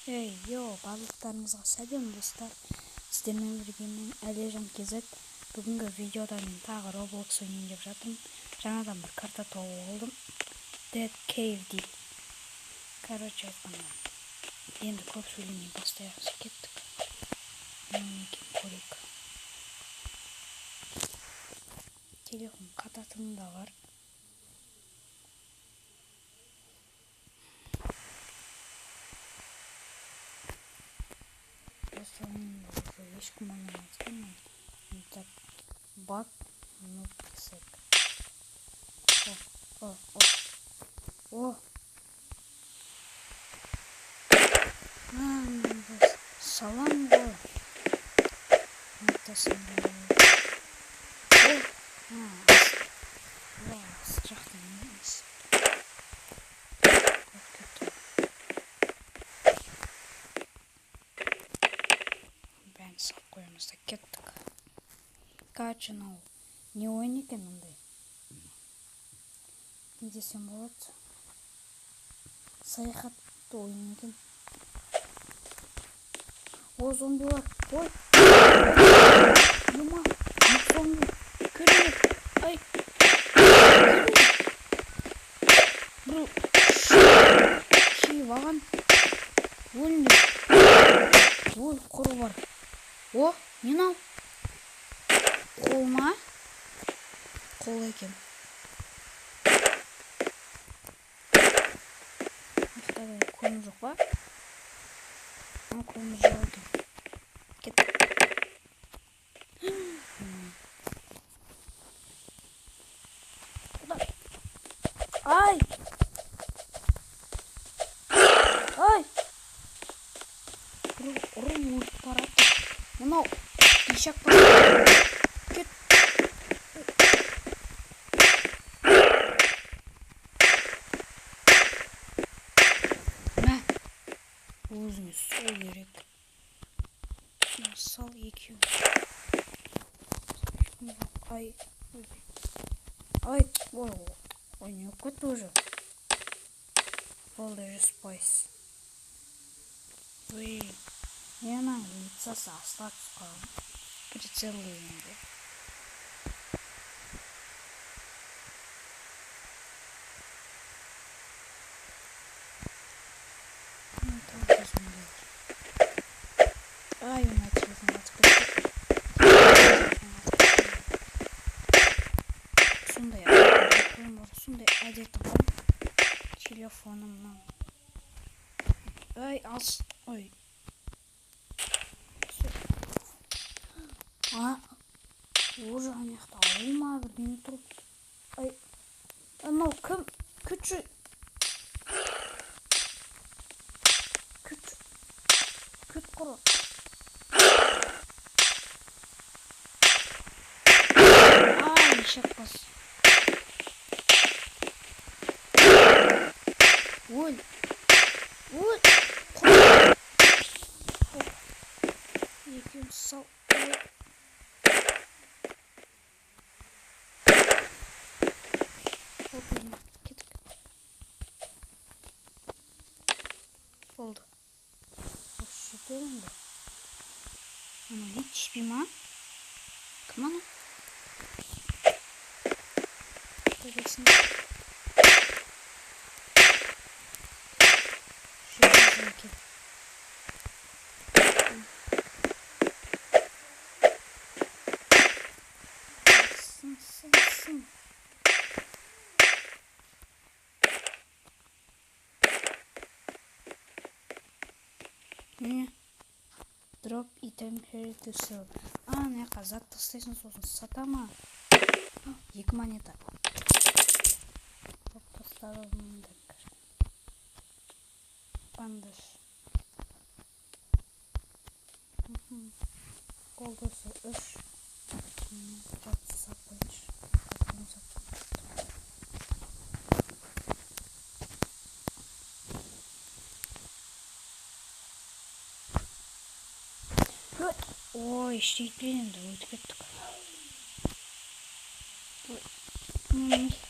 Эй, йо, барлықтарыңызға сәлем, достар. Сіздермен бірге мен Әлежан KZ. Бүгінгі видеода мен тағы Roblox ойнайын деп жатырмын. Жаңадан бір карта тауып алдым. Dead Cave дейді. Короче айтқанда, енді көп сөйлемей бастайық. Кеттік. Не екен көрейік. Телефон қататыны да бар. Уже ешкім ойнамайды. Так, бак, ну, писек. О, о, о. О! Салам ғой. О! Жақтан емес. Салып қоямыз да кеттік. Короче, мынау не ойын екен мындай? Не десем болады? Саяхат ойын екен. О, зомбилар! Ой! Ема! Зомби! Келіңдер! Ай! Келіңдер! Біреу киіп алған. Өліңдер! Ой, құры бар. О, не мынау? Қол ма? Қол екен. Көмір жоқ па? Көмір жоқ екен. Кет. Ай! Ай! Ұрып өліп барады. Мынау ишак бар. Кет. Мә. Өзіңе сол керек. Сал екеу. Ай. Ай. Ой, ой, не кетті уже. Болды, 100%. Ой. Ена лицасы астыға түсіп қалған. Прицел енді. Ай, мына телефон қатып кетті. Сондай сондай әдеті бар. Телефонымнан. Ай, алыс. Ой. А, уже ана жақта ауыл ма бірдеңе тұр. Ай, анау кім? Күтші. Күт. Күт құры. Ай, ишак бас. Өл. Өл. Құры. Екеуін сал. Кеттік. Болды. Осы жетер енді. Ана не тиіспей ма? Кім ана? Төбесін. Железо екен. Сын, сын, сын. Не? Drop item here to sell. А, не зат тастайсың, сосын сата ма? 2 монета. Оп, тастадым. Бандаж. Қолдысы 3. Затты сап қойыншы. Ой, ештеңе енді өтіп кеттік.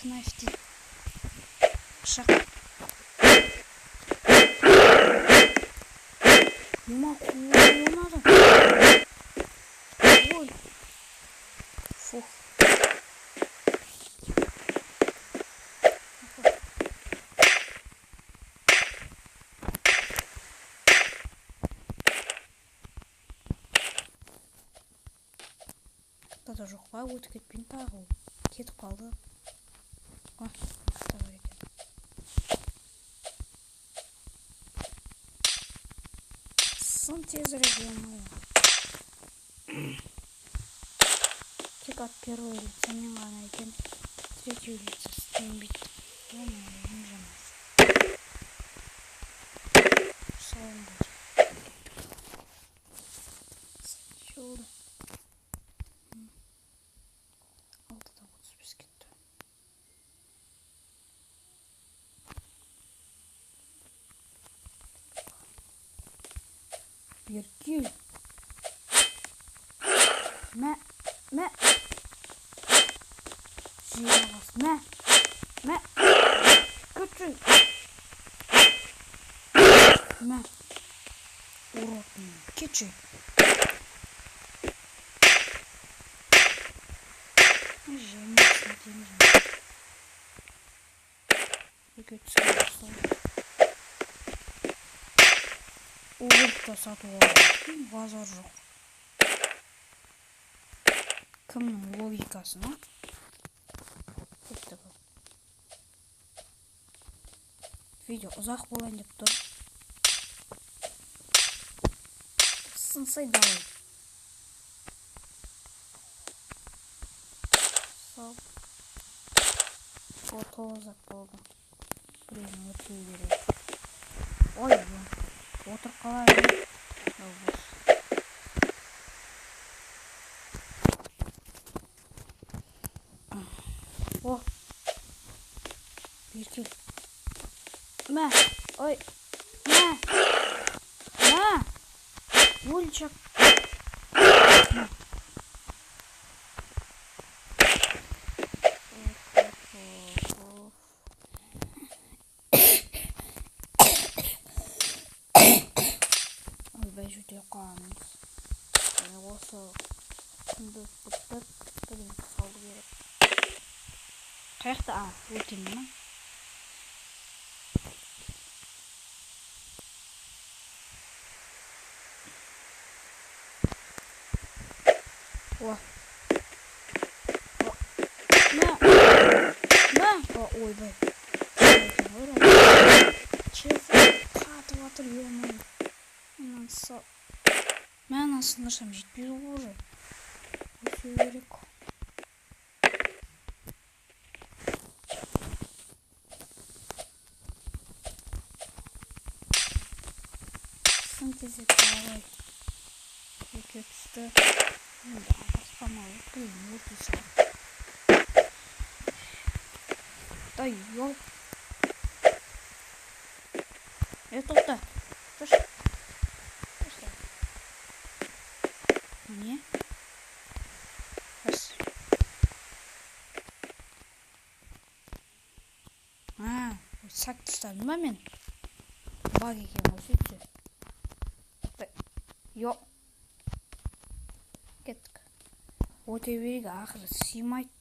Кнайф дейді. Пышақ. Ема қуанады. Ой. Фух. Картада жоқ па? Өтіп кетпейін тағы ол. Кетіп қалды. О, карта бар екен. Сын тезірек, ё-моё. Тек от первого лица мен ғана екен. Третье лицо істенбейді. Ё-моё, ең жаман. Солым болды. Болды. 6:35 кетті. Бері кел. Мә, мә. Жер ағасы, мә, мә. Кетші. Мә. Урод, кетші. Жемісін, екеуі түскен сол. Улып та сатып алған. Базар жоқ. Кімнің логикасына? Кеттік. Видео ұзақ болайын деп тұр. Сынсай давай. Сол. О, 9 болды. Біреуін өтеу керек. Ой, отырып қалайын. О, бері кел. Мә, ой, мә, мә, өлшек. Мә. Ойбай, жөтеліп қаламыз. Осы күнді бітіп, бүгін салу керек. Қаяқта? А, өтемін ма? О. Мә. Мә. О, ойбай. Чего? Қатып жатыр, ё-моё. Мынаны сал. Мә, мынаны сындырсам жетпейді ғой уже. Өсу керек. Сын тезірек давай. Екеуі түсті. Енді басқамау. Блин, өте сал. Да ёп. Тоқта. Тұршы. Тұршы. Не? Бас. А, сәк ұстадым ба мен? Баг екен ғой, сөйтсе. Йо. Кеттік. Өте берейік, ақыры сыймайды.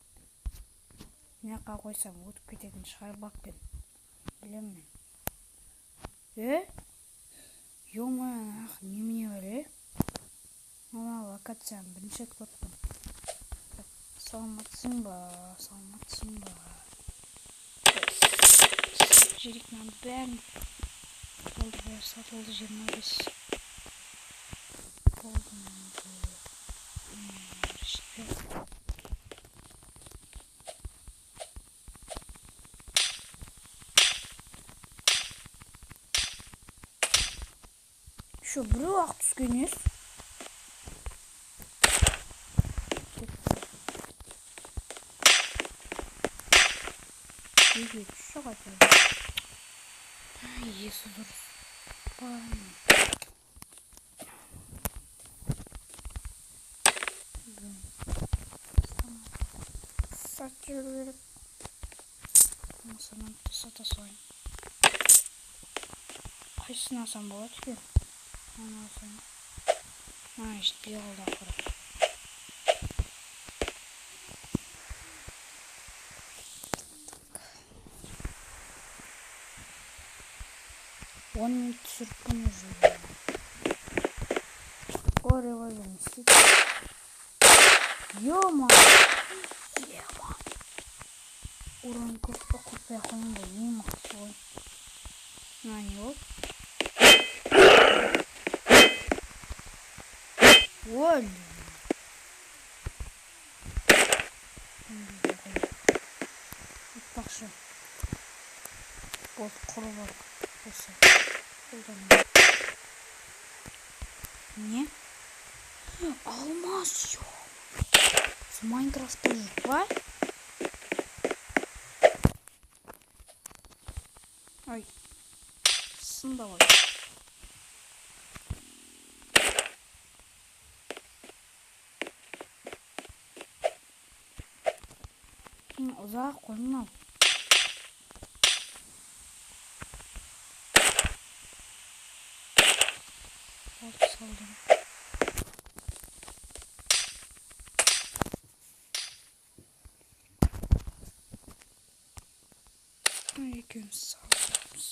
Мына жаққа қойсам өтіп кететін шығар багпен. Білемін мен. Е? Ё-моё, ақ немене бар, е? Мына локацияны бірінші рет көріп тұрмын. Саламатсың ба, саламатсың ба. Жерік мынаның бәрін. Болды, бәрі сатылды, 25. Болды, жетпей. Еще біреу ақ түскен ес. Неге түсші қайтадан? Есі дұрыс. Сатып жіберу керек. Осыны сата салайын. Қайсысын алсам болады екен? Маған жетпей қалды ақыры. Он минут түсіріппін уже. О, револьвер не істейді. Ё-моё! Ё-моё! Урон көп құртпай қойын ғой, ең мықтысы ғой. Мына не болды? Ой! Айтпақшы. Болды, құрып алдық. Осы. Қолданамын. Не? Алмаз, ё! Майнкрафтта жүр па? Ай. Сын давай. Ұзақ қой мынау. Алып салдым. Екеуміз саламыз.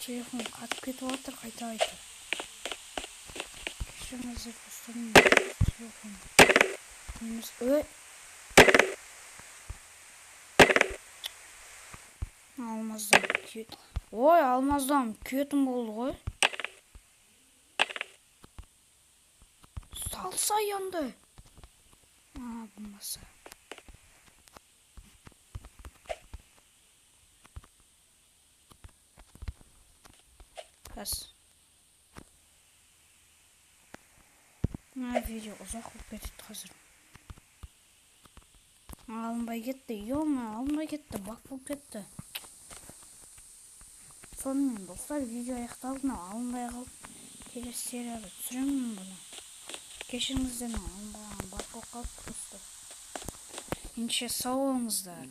Телефон қатып кетіп жатыр қайта-қайта. Кешіріңіздер достар, телефон. Ой. Алмаздан күйет. Ой, алмаздан күйетін болды ғой. Салса енді. Болмаса. Қазір. Видео ұзақ болып кетеді қазір. Алынбай кетті, ё-моё, алынбай кетті, баг болып кетті. Сонымен достар, видео аяқталды, алынбай қалды. Келесі серияда түсіремін бұны. Кешіріңіздер, алынбай баг болып қалды просто. Ендеше сау болыңыздар.